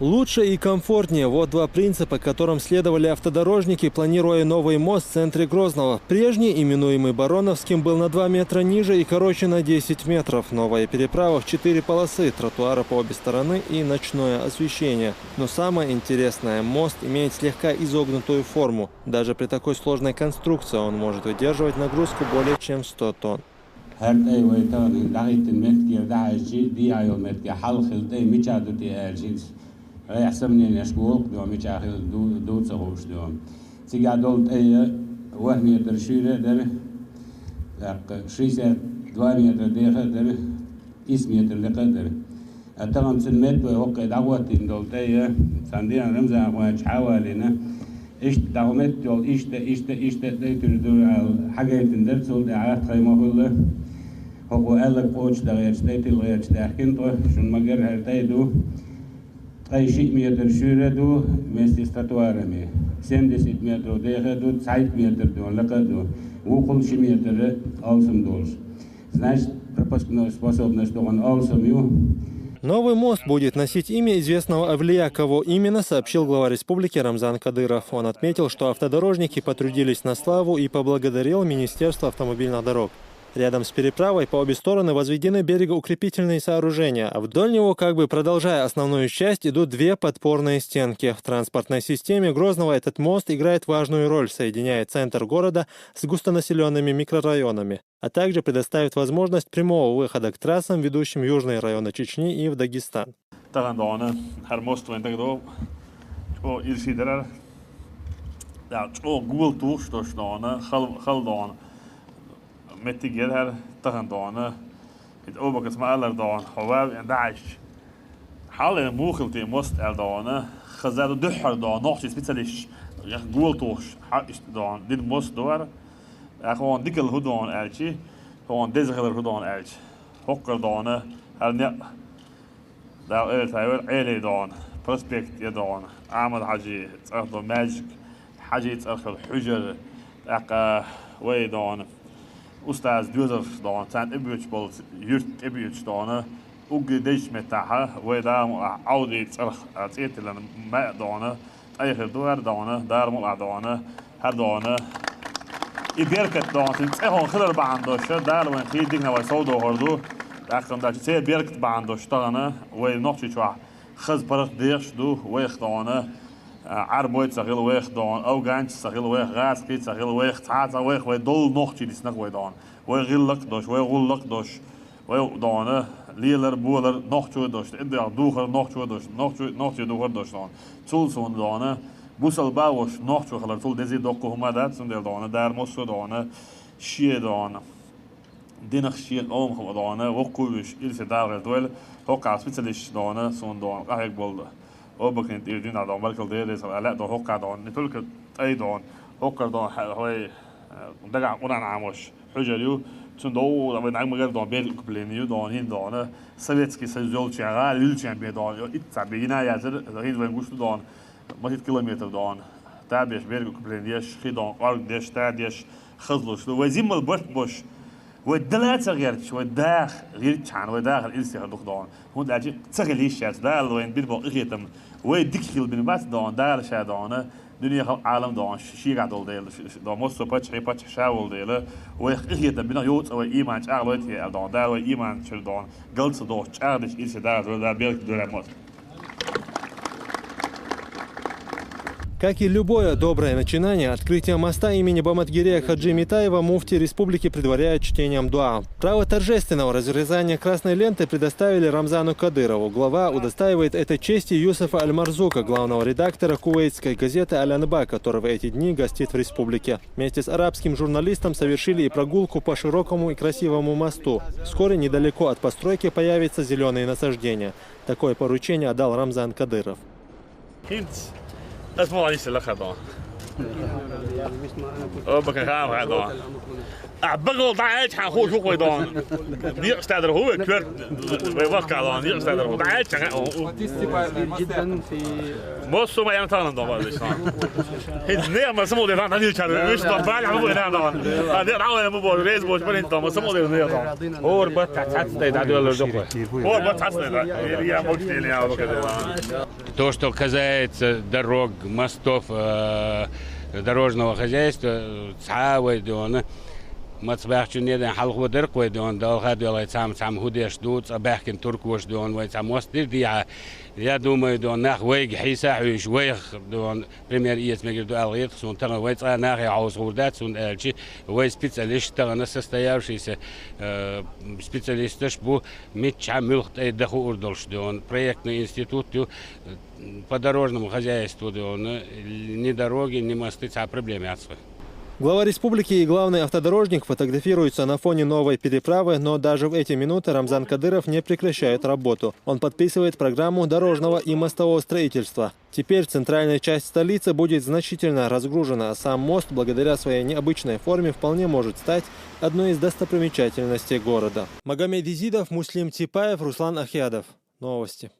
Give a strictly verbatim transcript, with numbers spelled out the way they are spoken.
Лучше и комфортнее. Вот два принципа, которым следовали автодорожники, планируя новый мост в центре Грозного. Прежний, именуемый Бароновским, был на два метра ниже и короче на десять метров. Новая переправа в четыре полосы, тротуары по обе стороны и ночное освещение. Но самое интересное, мост имеет слегка изогнутую форму. Даже при такой сложной конструкции он может выдерживать нагрузку более чем сто тонн. ХӀара тӀай вай тахана дӀахӀиттина меттигера дӀахьаьжчи, дӀахьо йолу меттиге хьалха хилла тӀай мичахь ду те аьлча, гӀехь сомненеш болу-кх, дуьхьа мичахь хилла ду, ду ца хууш дуьхьа. Цигахь долу тӀай ворхӀ метр шуьйра а дара, тӀаккха шестьдесят два метр деха а дара, исс метр лекха а дара. Ткъа тахана цуьнан метта вай хӀокху тӀе дӀахӀоттийна долу тӀай, цхьана дийнахь Рамзан-Хьаьжа хьа а валийна, иштта дӀахӀоттийна йолу, иштта, иштта, иштта тӀай туьра ду аьлла, хьагайтина дара, цул тӀаьхьа тхайн ма хуьллу. ХӀокхо аьлларг кхочушдан гӀерташ, тӀай тилла гӀерташ даьхкина тхо, шуна ма-гарра, хӀара тӀай ду ткъе шиъ метр шуьйра а ду, вместе с тротуарами, семьдесят метров деха а ду, цхьайтта метр ду, лекха а ду, вукхул ши метр алсам долуш. Значит, пропускной способность тахана алсам ю. Новый мост будет носить имя известного авлия. Кого именно, сообщил глава республики Рамзан Кадыров. Он отметил, что автодорожники потрудились на славу, и поблагодарил Министерство автомобильных дорог. Рядом с переправой по обе стороны возведены берегоукрепительные сооружения, а вдоль него, как бы продолжая основную часть, идут две подпорные стенки. В транспортной системе Грозного этот мост играет важную роль, соединяя центр города с густонаселёнными микрорайонами, а также предоставит возможность прямого выхода к трассам, ведущим в южные районы Чечни и в Дагестан. Тахана дона, хӀара мост вайн дагадогӀу, чӀогӀа ирсе дара. Да, чӀогӀа гола тухуш долуш дона, хала, хала дона. Меттиг яра хӀара тахана дона. ХӀинца Абу-Бакарс ма-аллара дона, хьо ван веана дӀахьаьжча. Хьалха муха хилла те мост аьлла дона, хаза ду дуьххьара дона, нохчийн специалисташ, яха гола тухуш, хьа иштта дона, дина мост ду хӀара. ТӀаккха хӀун дикалла хӀун дона аьлчи, хӀун деза хилар хӀун дона аьлча. ХӀокхара дона, хӀара некъ Дала ойла ца йойла, Ӏелий дона, проспект я дона, Ахьмад-Хьаьжин цӀарах долу маьждиг, Хьаьжин цӀарах йолу хьуьжар, тӀаккха вай дона, устаз доьзалш дона, царна тӀебоьдуш болу юьрт тӀебоьдуш дона, уггаре дезачу меттехь вай Дала мукъалахь Ӏовдин цӀарах цӀе тиллина маьӀ дона, тӀай хир ду хӀара дона, Дала мукъалахь дона, хӀара дона. И беркат дона, цуьнан цӀе хӀун хилар бахьана долуш, Дала вайн хийра диканах вай совдохур ду. ТӀаккха даьлча церан беркат бахьана долуш тахана вай Нохчийчохь хаза паргӀат дехаш ду, вайх дона, Ӏарбой ца хилла вайх дона, афганцаш ца хилла вайх, гӀазкхий ца хилла вайх, цхьа а ца вайх, вай долу нохчий дисна вай дона. Вай гӀиллакх а долуш, вай гӀуллакх а долуш. Вай дона, лелар, болар нохчо долуш, тӀедогӀу духар нохчо долуш, нохчо, нохчо духар долуш дона. Цул суна дона, бусалба а волуш нохчо хилар цул дезий доккха хӀума дац, цундела дона, Дала массо а дона, шен дона, динах шен къомах дона, воккхавеш, ирсе дагӀар дойла, хӀокху специалисташ дона, суна дона, къахьега болу. Обакин тӀера дина дона, баркалла дера, деза хила, аьлла а дона, хӀокху дона, не только тӀай дона, хӀокхара дона, хьа-, хьой, э, дагахь Къуръан Ӏамош. Хьуьжар ю, цуьнан дов вай нагмагар дон беркат укрепление ю дон, хӀинца дон, Советский Союз йолчу гӀала юьлчу бен дон, йо, итт цхьа бен йина яцара, хӀинца вайн гуш ду дон, масийтта километр дон, табеш беркат укрепление еш, хи дон, кӀорг деш, та деш, хазлуш ду. Вай зиммал барт бош, вай дала ца гӀерташ, вай даха гӀиртчхьана, вай дахар ирсехар дух дон. ХӀунда аьлча ца хила йиш яц, Дала вайна бина боху къинхетам, вай дика хила бина бац дон, Дала ша дон, дуьне халкъ Ӏалам дон, шегахь долу дела, ш-, ш-, дон, массо а паччахье паччахь ша волу дела, вайх къинхетам бина йоцу вай ийман чӀагӀлойта аьлла дон, Дала вай ийман чуьра дон, гал ца дохуш, чӀагӀдеш ирсе Дала, Дала беркат дойла мост. Как и любое доброе начинание, открытие моста имени Баматгирея Хаджи Митаева муфти республики предваряет чтением дуа. Право торжественного разрезания красной ленты предоставили Рамзану Кадырову. Глава удостаивает этой чести Юсуфа Аль-Марзука, главного редактора кувейтской газеты «Аль-Анба», который в эти дни гостит в республике. Вместе с арабским журналистом совершили и прогулку по широкому и красивому мосту. Вскоре недалеко от постройки появятся зелёные насаждения. Такое поручение отдал Рамзан Кадыров. ХӀинца ас ма ванна йиса лаха дон. О, бакан хаам ха дон. А, багал дӀа аьлча хьан хууш ву вай дон. Некъаш тӀаьдар хӀу вай коьрта, вай вахка дон, некъаш тӀаьдар хӀу. ДӀа аьлча хьан ху. Массо ма ян тахана дон, база дон. ХӀинца нехан ма самал де дон, дӀадийчар, виш дон, баля ма бу дон. А, де дӀа вай ма бу, рез боч, барин дон, ма самал де нехан дон. ХӀор бат цац дай дӀадоьллар дохуй. ХӀор бат цац дай дӀа. Я могу тебе не, а, вот это. То, что касается дорог, мостов, э, дорожного хозяйства, э, цхьа вай дона, маца баьхчун неден хьалхо дерг вай дона, далха дола цам цам худеш ду, цӀа баьхкин туркош дона, вай цам мост дир дия. Я думаю, дона, нах вайга хьиса хьуьш, вайх дона, пример иец мегир ду алгъет, сун таган вай цӀа нахе хьаус хурдат, сун элчи, вай специалист тагана состоявшийся, э, специалисташ бу, мичча мюлх тӀай даху урдолш дона, проектный институт ю, по дорожному хозяйству дона, ни дороги, ни мосты, цхьа проблема яц вай. Глава республики и главный автодорожник фотографируются на фоне новой переправы, но даже в эти минуты Рамзан Кадыров не прекращает работу. Он подписывает программу дорожного и мостового строительства. Теперь центральная часть столицы будет значительно разгружена, а сам мост, благодаря своей необычной форме, вполне может стать одной из достопримечательностей города. Магомед Изидов, Муслим Ципаев, Руслан Ахьядов. Новости.